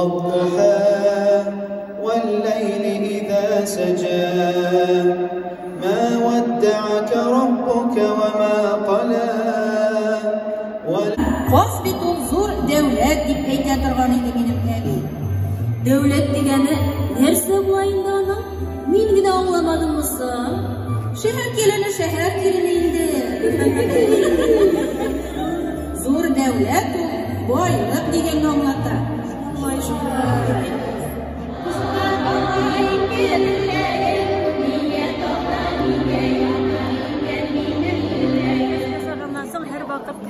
والضحى والليل إذا سجى ما ودعك ربك وما قلى. Каз бит ул зур дәүләт дип әйтә торган иде минем әби. Дәүләт дигәне нәрсә була инде аның? Мин генә аңламадыммы соң? Шәһәр килене шәһәр килене инде. Зур дәүләт ул байлык дигәнне аңлата. Шулай, шулай.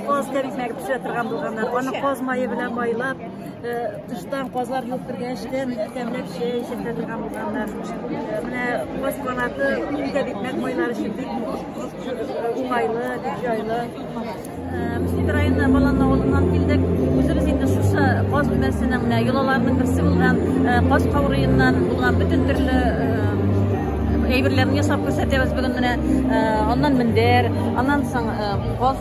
Каз тәбикмәге пешерә торган булганнар. Аны каз мае белән майлап, тыштан казлар юып кергәчтән тәмләп чәй эчертә торган булганнар. Менә каз канаты тәбикмәк майлар өчен бик уңайлы, бик җайлы. Мөслим районы Балан авылыннан килдек. Үзебез инде шушы каз өмәсенең менә йолаларының берсе булган каз каурыеннан булган бөтен төрле әйберләрне ясап күрсәтәбез бүген менә. Аннан мендәр, аннан соң каз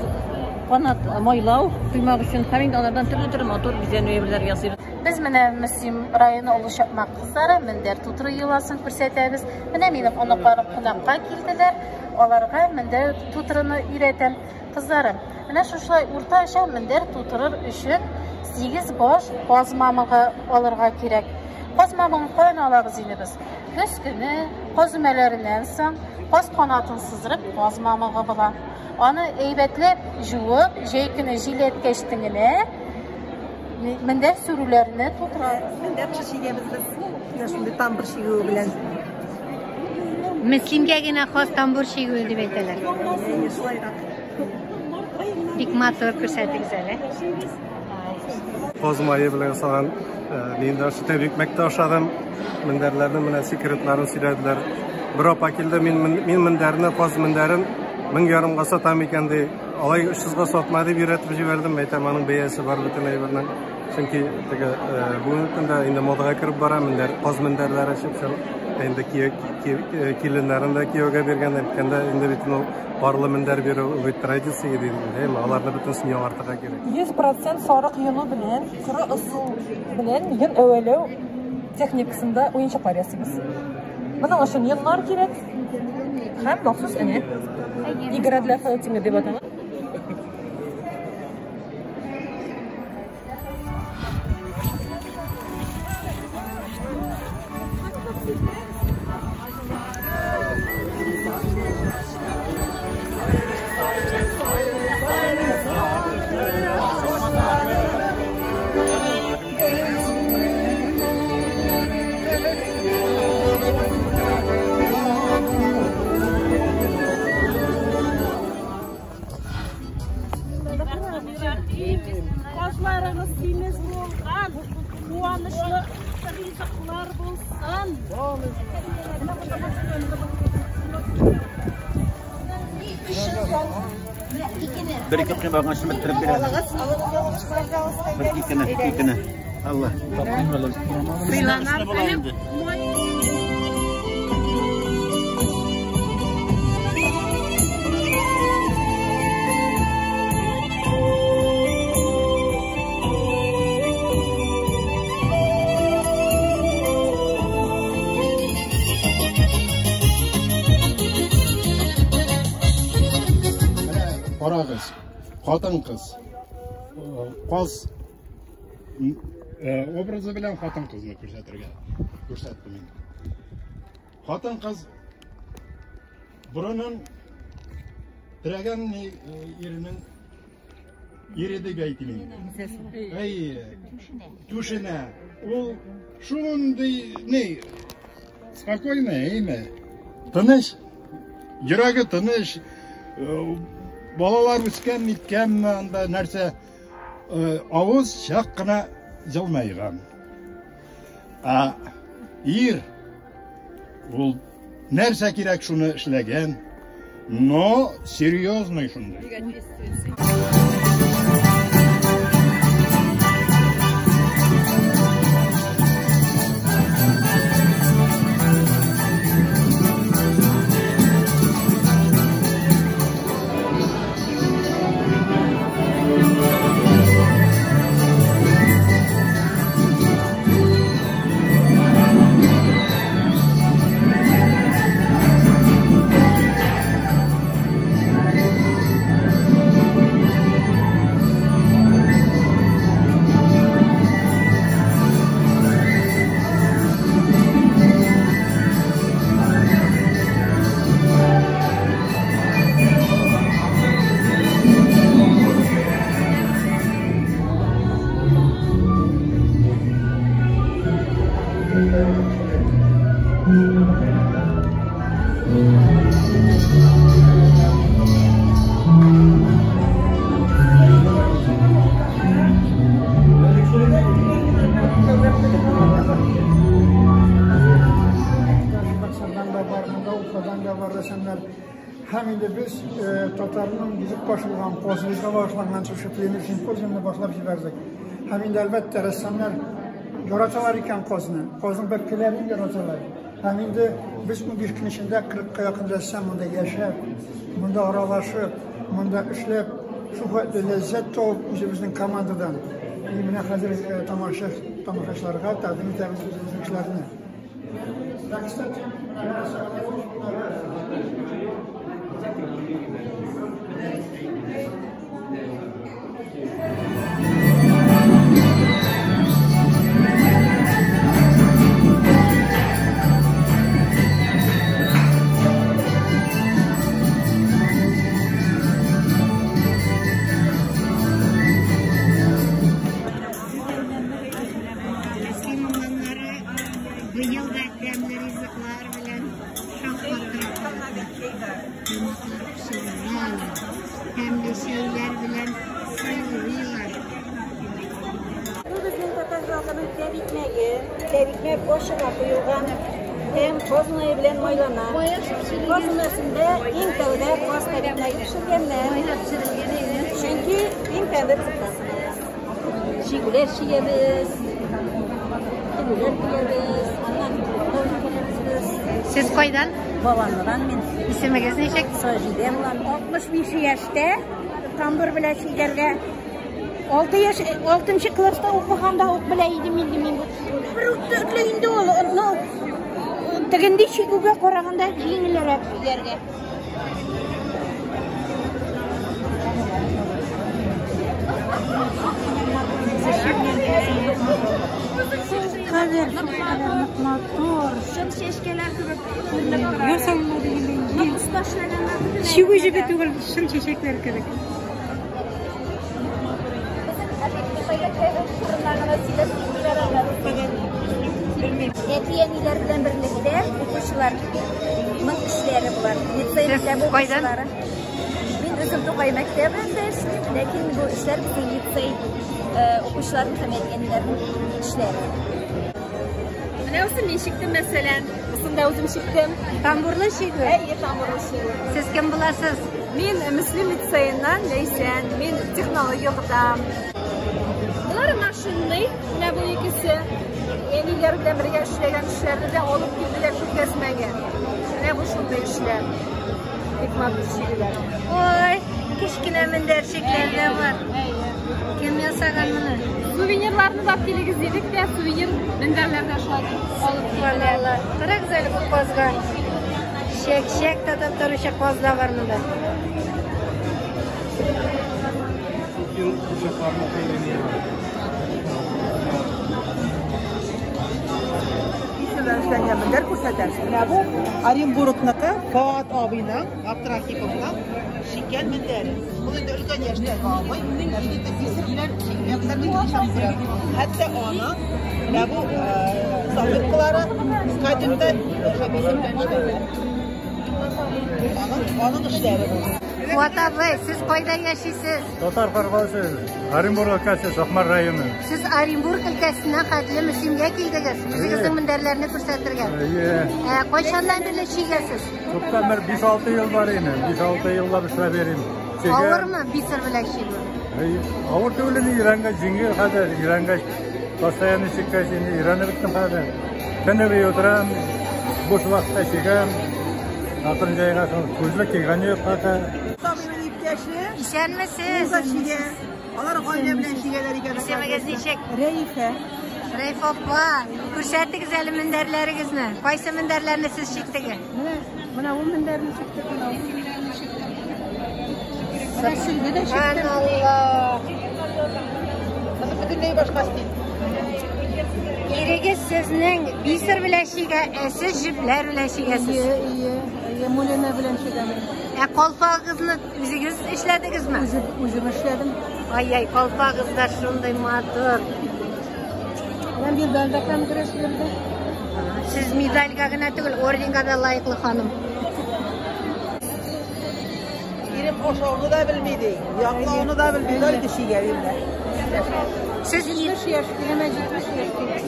канат майлау куймак өчен һәм инде алардан төрле-төрле матур бизәнү әйберләр ясыйбыз. Без менә Мөслим районы Олы Чакмак кызлары мендәр тутыру йоласын күрсәтәбез. Менә минем оныкларым кунакка килделәр. Аларга мендәр тутыруны өйрәтәм. Кызларым, менә шушылай уртача мендәр тутырыр өчен 8 баш каз мамыгы алырга кирәк. Каз мамыгын каян алабыз инде без? Көз көне каз өмәләреннән соң каз канатын сыздырып каз мамыгы була. Аны әйбәтләп жуып, җәй көне җиләткәчтен генә мендәр сүрүләрне тутырабыз. Мендәр чигәбез без. Менә шундый тамбур чигүе белән. Мөслимгә генә хас тамбур чигүе дип әйтәләр. Шулайрак. Бик матур күрсәтегез әле. Каз мае белән ясалган мин дә шул тәбикмәк тә ашадым. Мендәрләрнең менә секретларын сөйләделәр. Бер апа килде, мин мендәрне, каз мендәрен 1500 сатам икән ди. Алай 300 сатма дип өйрәтеп җибәрдем. Әйтәм, аның бәясе бар бөтен әйбернең. Чөнки теге бүгенге көндә инде модага кереп бара мендәр, каз мендәрләре чыпчыр. Инде киленнәрен дә кияүгә биргән, әйткәндә инде бит ул парлы мендәр бирү бит традиция иде инде, әйме, аларны бөтенесен яңартырга кирәк. 100% сарык йоны белән, коры ысул белән йон әвәләү техникасында уенчыклар ясыйбыз. Моның өчен йоннар кирәк һәм махсус энә. Игра для фелтинга дип атала. Казларыгыз симез булган, куанычлы ризыклар булсын. Бер ике кыймагын чеметтереп бирәбез. Бер икене, икене. Алла. Сыйланам. Карагыз, хатын-кыз, каз образы белән хатын-кызны күрсәтергә күрсәттем инде. Хатын-кыз борынын терәгән иренең ире дип әйтим инде. Әйе, түшенә. Ул шундый ни, спокойно, әйме? Тыныч, йөрәге тыныч. Балалар үскән, ниткәнме, анда нәрсә, авыз чак кына җылмайган. Ә ир ул нәрсә кирәк шуны эшләгән, но серьезный шундый. рәссамнар. Һәм инде без татарның йөзек кашы булган казыбызга багышланган шушы пленэр симпозиумны башлап җибәрдек. Һәм инде, әлбәттә, рәссамнар яраталар икән казны, казның бәбкәләрен яраталар. Һәм инде без 15 көн эчендә 40-ка якын рәссам монда яшәп, монда аралашып, монда эшләп, шул хәтле ләззәт табып үзебезнең командадан. И менә хәзер тамаша, тамашачыларга тәкъдим итәбез үзебезнең эшләрне. Да, кстати, Мөслим уңганнары быел да тәмле ризыклар белән шаккатыра. Коймаклар пешерәләр, тәмле чәйләр белән сыйлыйлар. Бу безнең татар халкының тәбикмәге. Тәбикмәк ашыга куелган һәм каз мае белән майлана. Каз өмәсендә иң тәүдә каз тәбикмәге пешергәннәр. Чөнки иң тәмле ризыклар санала. Чигүләр чигәбез, тегүләр тегәбез, аннан клублар үткәрәбез без. Сез кайдан? Баланлыдан мин. Исемегез ничек? Саҗидә булам. 65 яшьтә тамбур белән чигәргә 6 яшь, 6 класста укыганда ук белә идем инде мин. Бер үк төрле инде ул, но тегенди чигүгә караганда җиңелрәк чигәргә. Кадәр, шулкадәр нык матур. Чын чәчкәләр кебек күренеп тора. Ясалма дигәндәй. Нык оста эшләгәннәр бөтенләй. Чигү җебе түгел, чын чәчәкләр кебек. Әти-әниләр белән берлектә укучыларның эшләре болар. Лицей мәктәбе укучылары. Мин үзем Тукай мәктәбендә эшлим, ләкин бу эшләр безнең лицей укучыларның һәм әти-әниләрнең эшләре. Менә үзем мин чиктем, мәсәлән. Бусын да үзем чиктем. Тамбурлы чигү? Әйе, тамбурлы чигү. Сез кем буласыз? Мин Мөслим лицееннан Ләйсән. Мин технология укытам. Болар машинный, менә бу икесе. Әниләр белән бергә эшләгән эшләрне дә алып килделәр күргәзмәгә. Менә бу шундый эшләр. Бик матур чигүләр. Ой, кечкенә мендәрчекләр дә бар. Кем ясаган моны? Сувенирларны да килегез дидек тә, сувенир мендәрләр дә шулай алып килделәр. Карагыз әле бу казга. Чәк-чәк татып торучы каз да бар монда. Бисердән эшләнгән мендәр күрсәтәбез. Менә бу Оренбургныкы Фоат абыйның, Абдрахиповның чиккән мендәре. Ул инде өлкән яшьтәге абый, ләкин инде бисер белән чикмәкләр бик ошап тора. Хәтта аның менә бу салфеткалары скатертьтән бисер белән эшләнгән. Аның эшләре бу. Фоат абый, сез кайда яшисез? Татар Каргасы, Оренбург өлкәсе, Сакмар районы. Сез Оренбург өлкәсеннән хәтле Мөслимгә килдегез, үзегезнең мендәрләрне күрсәтергә. Әйе. Ә кайчаннан бирле чигәсез? Күптән бер 5-6 ел бар инде. 5-6 еллап эшләп йөрим. Чигә. Авырмы бисер белән чигү? Әйе. Авыр түгел инде, өйрәнгәч, җиңел хәзер, өйрәнгәч. Постоянно чиккәч инде өйрәнеп беттем хәзер. Көне буе утырам, буш вакытта чигәм. Акрын җайга шул күзлек кигән юк хәтта. Абыйның иптәше. Исәнмесез. Ул да чигә. Алар гаилә белән чигәләр икән. Исемегез ничек? Рәйфә. Рәйфә апа, күрсәтегез әле мендәрләрегезне. Кайсы мендәрләрне сез чиктегез? Менә, менә ул мендәрне чиктек, менә ул мендәрне чиктек. Менә сөлге дә чиктем. Алла. Моны бөтенләй башка стиль. Ирегез сезнең бисер белән чигә, ә сез җепләр белән чигәсез. Ие, ие, ие, мулина белән чигәм. Ә калфагыгызны үзегез эшләдегезме? Үзем, үзем эшләдем. Ай-яй, калфагыгыз да шундый матур. Менә медаль дә конгресс бирде. Сез медальгә генә түгел, орденга да лаеклы ханым. Ирем ашауны да белми ди, яклауны да белми, только чигә бирде. Сез 70 яшь, иремә 70 яшь.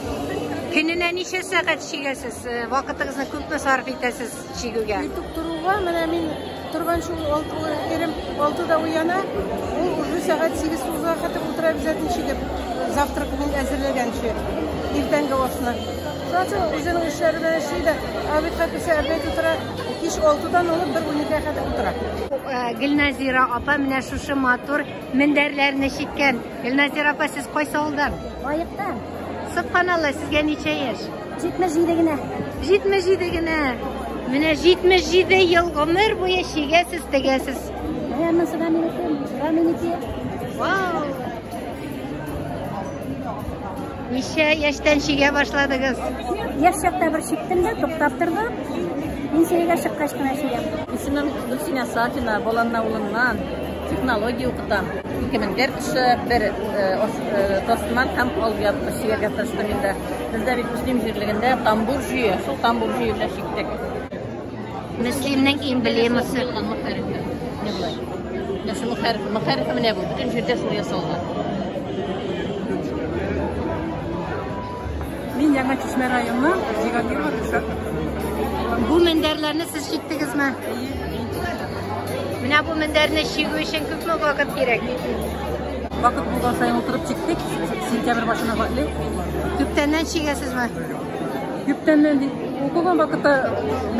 Көненә ничә сәгать чигәсез? Э, вакытыгызны күпме сарыф итәсез чигүгә? Иртүк торуга, менә мин торганчы ул алты, ирем алтыда уяна, ул уже сәгать сигез тугызга хәтле утыра обязательно чигеп, завтрак мин әзерләгәнче, иртәнге ашны. Шуннан соң үзенең эшләре белән эшли дә, обедка керсә опять утыра, кич алтыдан алып бер уникегә хәтле утыра. Э, Гөлназира апа менә шушы матур мендәрләрне чиккән. Гөлназира апа, сез кайсы авылдан? Аектан. Сөбханалла, сезгә ничә яшь? 77 генә. 77 генә. Менә 77 ел гомер буе чигәсез, тегәсез. Менә монысы да минеке, монысы да минеке. Вау! Ничә яшьтән чигә башладыгыз? Яшь чакта бер чиктем дә, туктап тордым. Пенсиягә чыккач кына чигәм. Исемем Гөлсинә Сафина, Баланна авылыннан. Технология укытам. Ике мендәр тышы, бер э, э, тасман һәм алъяпкыч чигәргә тырыштым инде. Бездә бит Мөслим җирлегендә тамбур җөе, шул тамбур җөе белән чиктек. Мөслимнең эмблемасы. Менә болай. Менә шул мөхәрриф, мөхәрриф менә бу, бөтен җирдә шул ясалган. Мин Яңа Чишмә районы Зигангирова Гөлшат. Бу мендәрләрне сез чиктегезме? Менә бу мендәрне чигү өчен күпме вакыт кирәк? Вакыт булган саен утырып чиктек, сентябрь башына хәтле. Күптәннән чигәсезме? Күптәннән дип, укыган вакытта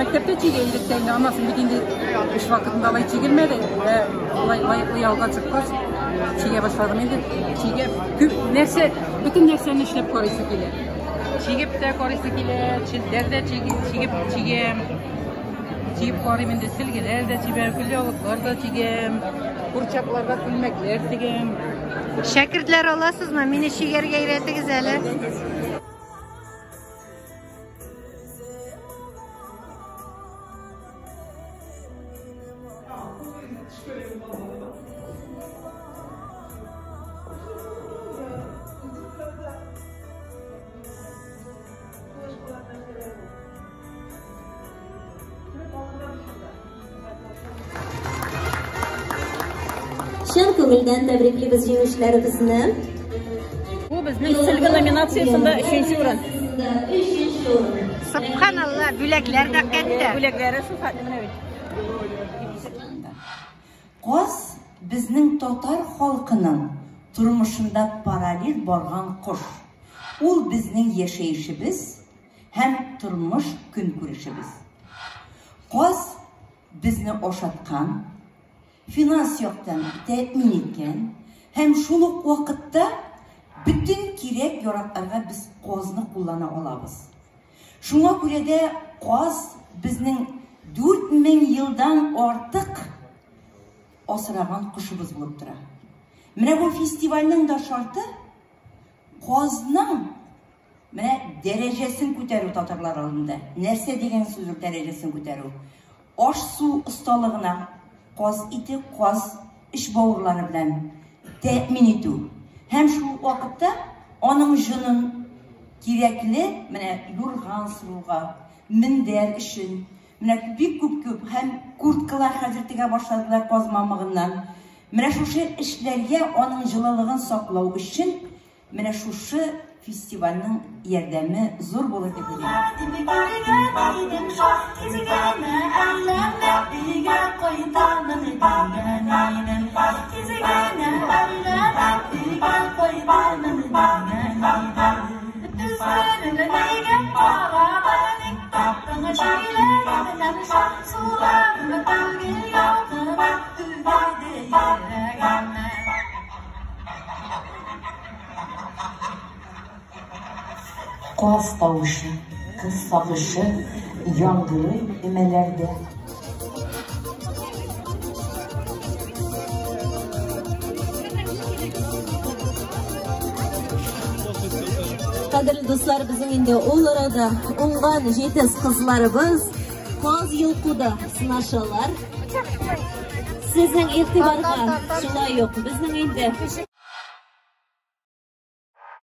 мәктәптә чигә идек тә инде, аннан соң бит инде эш вакытында алай чигелмәде. Ә алай лаеклы ялга чыккач, чигә башладым инде. Чигә күп нәрсә, бөтен нәрсәне эшләп карыйсы килә. Чигеп тә карыйсы килә, челтәр дә чигеп чигәм. Чигеп карыйм инде, сөлгеләр дә чигәм, көлъяулыклар да чигәм, курчакларга күлмәкләр тегәм. Шәкертләр аласызмы? Мине чигәргә өйрәтегез әле. Чын күңелдән тәбриклибез җиңүчеләребезне. Бу безнең сөлге номинациясендә өченче урын. Өченче урын. Субханалла, бүләкләр дә кәттә. Бүләкләре шул хәтле менә бит. Каз безнең татар халкының тормышында параллель барган кош. Ул безнең яшәешебез һәм тормыш-көнкүрешебез. Каз безне ашаткан, финанс яктан тәэмин иткән һәм шул ук вакытта бөтен кирәк-яракларга без казны куллана алабыз. Шуңа күрә дә каз безнең 4000 елдан артык асраган кошыбыз булып тора. Менә бу фестивальнең дә шарты казның менә дәрәҗәсен күтәрү татарлар алдында. Нәрсә дигән сүз ул дәрәҗәсен күтәрү? Аш-су осталыгына каз ите, каз эч-бавырлары белән тәэмин итү. Һәм шул ук вакытта аның җонын кирәкле менә юрган сыруга, мендәр өчен, менә бик күп күп һәм курткалар хәзер тегә башладылар каз мамыгыннан. Менә шушы эшләргә аның җылылыгын саклау өчен Менә шушы фестивальнең ярдәме зур булыр дип уйлыйм. Каз тавышы, кыз сагышы яңгырый өмәләрдә. Кадерле дуслар, безнең инде ул арада уңган җитез кызларыбыз каз йолкуда сынашалар. Сезнең игътибарга шулай ук безнең инде